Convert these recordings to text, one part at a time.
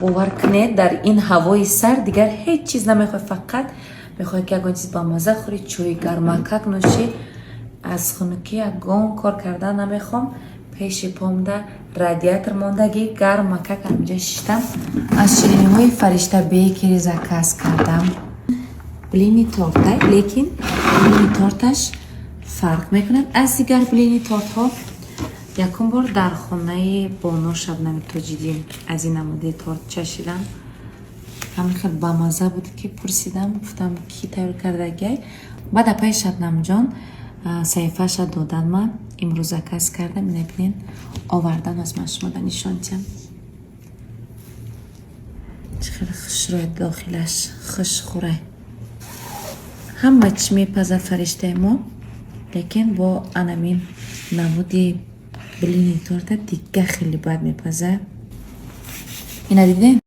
Бовар кунед, дар ин ҳавои сард дигар ҳеҷ чиз намехоҳӣ, фақат мехоҳӣ, ки ягон чиз бамаза хӯрӣ, чои гармакак нӯшӣ. Аз хунукӣ ягон кор кардан намехоҳам. Пеши помда радиатор мондагӣ, гармакак ҳаминҷа шиштам. Аз шириниҳои Фаришта Бейкери заказ кардам блини торта, лекин блини торташ фарқ мекунад аз дигар блини тортҳо. Якум бор дар хонаи Боно Шабнами Тоҷиддин аз ин намуди торт чашидам. Ҳамин хел бамаза буд, ки пурсидам, гуфтам, ки тайёр кардагиай. Баъд апаи Шабнамҷон саҳифаша додан, ман имрӯз заказ кардам. Ина бинен, овардан. Аз ман шумода нишон диҳам, чӣ хеле хушрӯй, дохилаш хушхӯрай. Ҳама чӣ мепазад Фариштаи мо, лекин бо анамин намуди блини торта дига хеле бад мепазад. Ина дидем,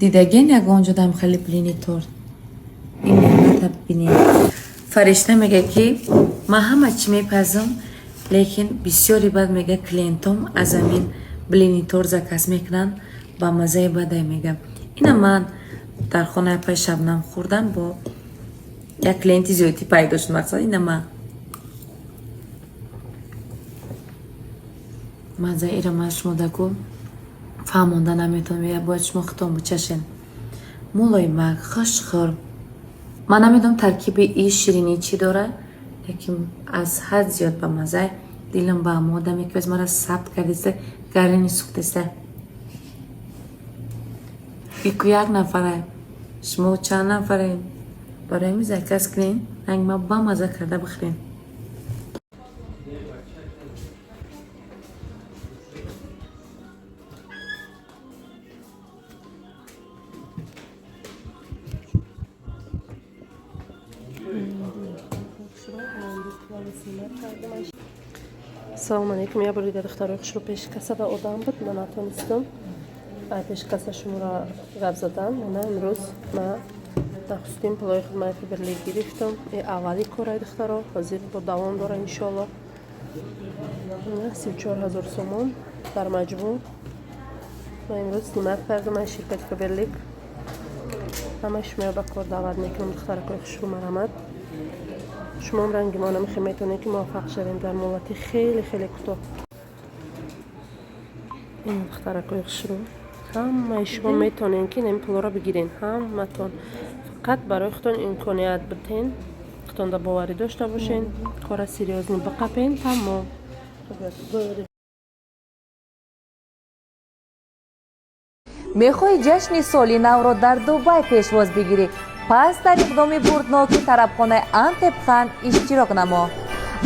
дидаген ягон ҷодам хеле блини торт? Ин неъмата бинед. Фаришта мега, ки ман ҳама чӣ мепазам, лекин бисёри бад, мега, клиентом аз амин блини торт заказ мекунанд, ба маззаи бадай, мега. Ина ман дар хонаи апаи Шабнам хӯрдам, бо як клиенти зиёдӣ пайдо шуд. Мақсад, ина ман маззаи ира ман шумодаку фаҳмонда наметавонам, бояд шумо худтон бичашен. Мулоимак, хушхӯр. Ман намедонам, таркиби и ширинӣ чӣ дорад, лекин аз ҳад зиёд ба маззай. Дилам ба одаме, ки мара сабт кардиста, гарини сӯхтиста. Ику як нафара, шумо чанд нафарем? Барои ҳамин заказ кунем, ранг ма бамаза карда бихӯрем. Салому алейкум. Я бори дига, духтарои хушрӯ, пеши кассада одам буд, ман натонистам пеши касса шуморо гап задан. Мана имрӯз ма нахустин пулои хидмати Фаберлик гирифтам. Э, аввали кораи, духтаро, ҳозир бо давом дора, иншоалло. 34 000 сомон дар маҷмӯъ ма имрӯз снимать кардам аз ширкати Фаберлик. Ҳамаи шуморо ба кор даъват мекунам, духтаракои хушрӯ, марҳамат. Шумоам ранги мо намехе метавонед, ки муваффақ шавем дар муҳлати хеле хеле кӯтоҳ. Ин духтаракои хушрӯ, ҳамаи шумо метавонед, ки ин пулоро бигирен. Ҳаматон фақат барои худтон имконият битен, худтонда боварӣ дошта бошен, кора серьёзно биқапен, тамом. Мехоҳӣ ҷашни соли навро дар Дубай пешвоз бигирӣ? Пас дар иқдоми бурдноки тарабхонаи Антепхан иштирок намо.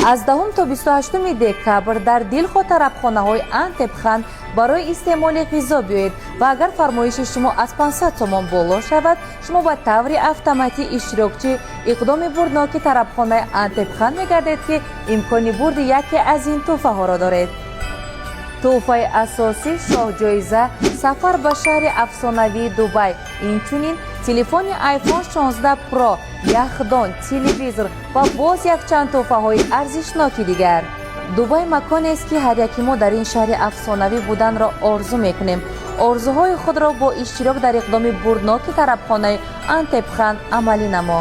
Аз 10 то 28 декабр дар дилхоҳ тарабхонаҳои Антепхан барои истеъмоли ғизо биёед ва агар фармоиши шумо аз 500 сомон боло шавад, шумо ба таври автоматӣ иштирокчи иқдоми бурдноки тарабхонаи Антепхан мегардед, ки имкони бурди яке аз ин тӯҳфаҳоро доред. Тӯҳфаи асосӣ, шоҳҷоиза, сафар ба шаҳри афсонавии Дубай, инчунин телефони iPhone 16 Pro, яхдон, телевизор ва боз якчанд тӯҳфаҳои арзишноки дигар. Дубай маконест, ки ҳар яки мо дар ин шаҳри афсонавӣ буданро орзу мекунем. Орзуҳои худро бо иштирок дар иқдоми бурдноки тарабхонаи Антепхан амалӣ намо.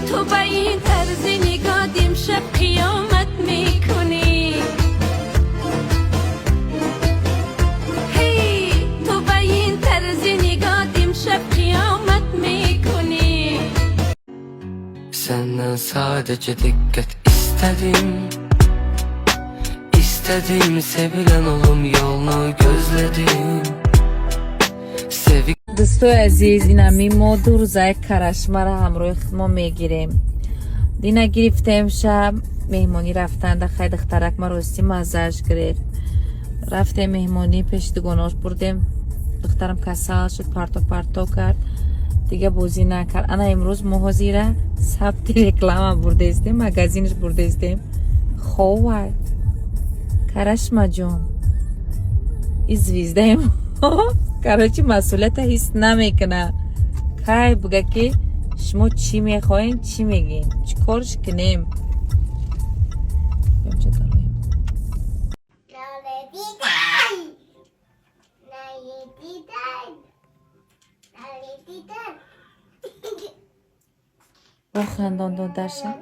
Ту ба ин тарзи нигоҳ димшаб қиёмат мекунӣ. Ҳей, ту ба ин тарзи нигоҳ димшаб қиёмат мекунӣ. Senden sadece dikkat istedim. İstedim sevilen olum, yolunu gözledim. Sevi Дӯстои азиз, инами мо 2 рӯзаи карашмара ҳамроҳи мо мегирем. Дина гирифтем, шаб меҳмонӣ рафтанда. Хай, духтарак ма рости маззааш гирифт. Рафтем меҳмонӣ, пеши дугонош бурдем. Духтарам касал шуд, парто парто кард, дига бозӣ накард. Ана имрӯз мо ҳозира сабти реклама бурдаистем, магазинаш бурдаистем. Ховай, Карашмаҷон, и звездаи мо, короче, масъулията ҳис намекуна. Кай буга, ки шумо чӣ мехоҳем, чӣ мегӯем, чӣ корш кунем? Биёмча, дороем. Налетидай! Налетидай! Налетидай! Бо хандон додарша.